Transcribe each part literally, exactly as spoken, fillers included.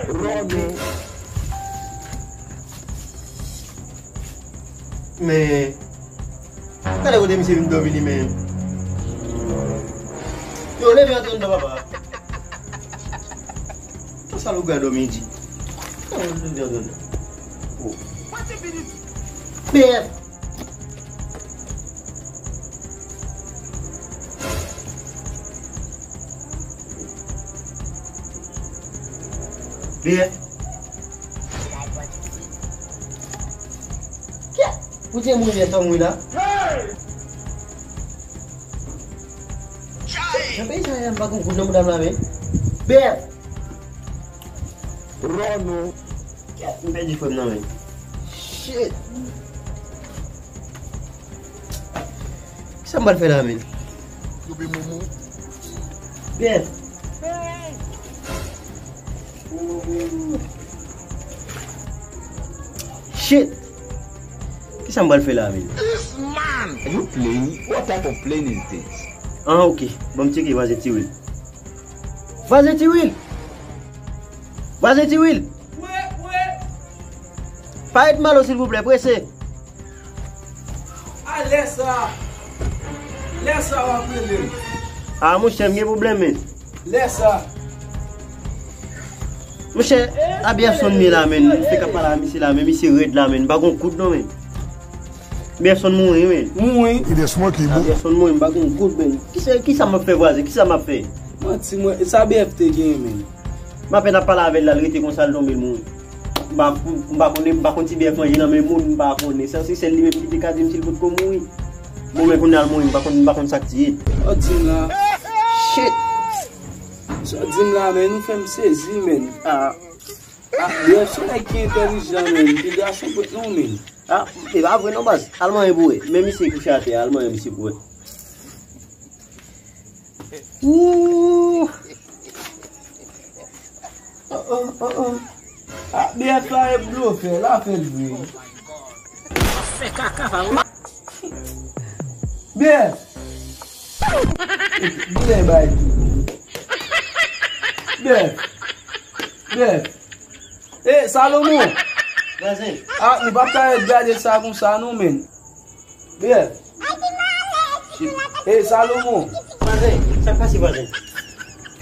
Ròni. Men, gade kote misye vin dòmi li menm. Yo, leve antre anndan, papa. Tan sa lougawou dòmi di. Leve antre anndan. Oh. B F. B F. Kè! Ou te mouri lè tan mouri la? Nan peyi sa a, m pa konn kout nan bouda m la, men. B F. Ròno. Kè! M pèdi frè m nan, men. Shit! Kisa m pral fè la, men? Byen. Shit! Kisa m pral fè la, men? This man! Are you playing? What type of playing is this? Ah, ok. Ban m tcheke Vwazen Tiwil. Vwazen Tiwil! Vwazen Tiwil! Wi, wi. Pa ret malo, silvouplè, prese. A lè sa, lè sa w ap rele m. Ah, monchè, m gen pwoblèm, men. Lè sa. Monchè, a Byèson m ye la, men. M fèk ap pale a misye la, men misye rèd la, men. M pa gon kout non, men. Byèson mouri, men. Mouri. It is smoky, a Byèson mouri, m pa gon kout, men. Kisa, kisa m ap fè, vwazen? Kisa m ap fè? Manti, mwen, sa B F te genyen, men. M apèn ap pale avè l la, l rete konsa, l tonbe, l mouri. M pa, m pa konnen, m pa konn si B F manje nan men moun, m pa konnen. Sa se sèl li menm ki te ka di m si l potko mouri. Bon, men kounye a l mouri, m pa konn, m pa konn sa k tiye l. Sa w di m la? Shit! Sa w di m la, men, ou fè m sezi, men. Ah. Ah, B F se nèg ki entèlijan, men. Ti gason prèt non, men. Ah, e pa vre non, baz. Al manyen pou wè. Men misye kouche atè, al manyen misye pou wè. Ooh. Oh, oh, oh, oh. Ah, B F la e blofè, la fè l vre. Fè kaka pa ou. B F. Gilè bay tou. B F. B F. Ey, Salomon! Vwazen. Ah, nou pa ka ret gade sa konsa non, men. Byen. Ey, Salomon! Vwazen, sa k pase, vwazen?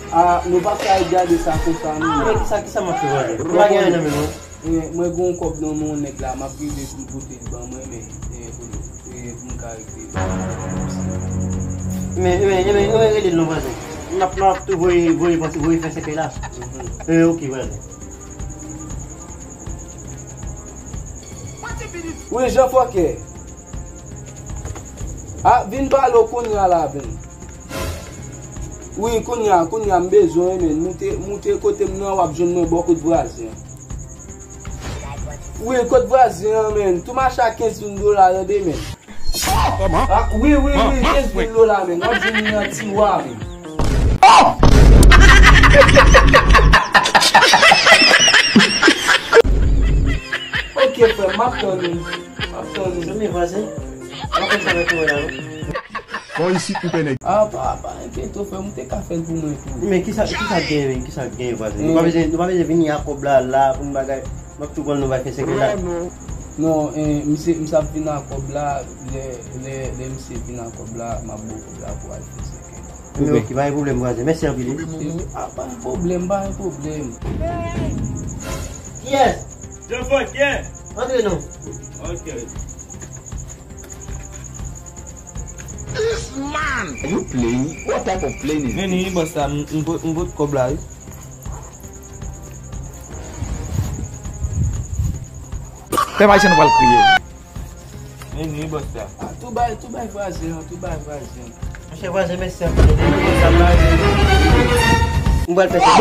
Ah, nou pa ka ret gade sa konsa non, men. Men kisa, kisa m ap fè, vwazen? M pa gen anyen nan men m non. Eh, mwen gen yon kòb nan men yon nèg la, m ap rive pou m pote l ban mwen, men, eh, pou, eh, pou m ka regle. Men, men, men, men, rele l non, vwazen. M ap, m ap tou voye, voye, voye fè sèkèy la. Mhm. Eh, ok, vwazen. Wi, Jan Fòkè. A, vin pale w kounye a la, vin. Wi, kounye a, kounye a, m bezwen w, men. Moute, moute kote m nan, w ap jwenn mwen bò kot vwazen an. Wi, kot vwazen an, men. Tou mache a kenz mil dola, tande, men. Ah, wi, wi, wi, kenz mil dola, men. W ap jwenn li nan tiwa, men. Ok, frè m, m ap tann ou. M ap tann ou. Zanmi vwazen, m ap fè sa avèk ou la, non? Bon, isit, m pè nèg. Ah, pa, pa enkyete w, frè m, ou te ka fè l pou mwen tou. Men kisa, kisa k genyen, men? Kisa k genyen, vwazen? Nou pa bezwen, nou pa bezwen vini ak kòb la, la, pou n bagay. M ap tou pran nou bay fè sèkèy la. Non, eh, misye, misye ap vin ak kòb la, lè, lè, lè misye vin ak kòb la, m ap ba w kòb la pou al fè sèkèy la. Men ok, pa gen pwoblèm, vwazen. Mèsi anpil, wi. Eh, ah, pa gen pwoblèm, pa gen pwoblèm. Kiyès? Jan Fòkè. Antre non. Ok. This man! Are you playing? What type of playing is this? Vini, bòs la, m, m pot, m pot kòb la, wi. Pèp ayisyen nou pral kriye. Vini, bòs la. Ah, tou bay, tou bay vwazen an, tou bay vwazen an. Monchè vwazen, mèsi anpil. M pral fè sa.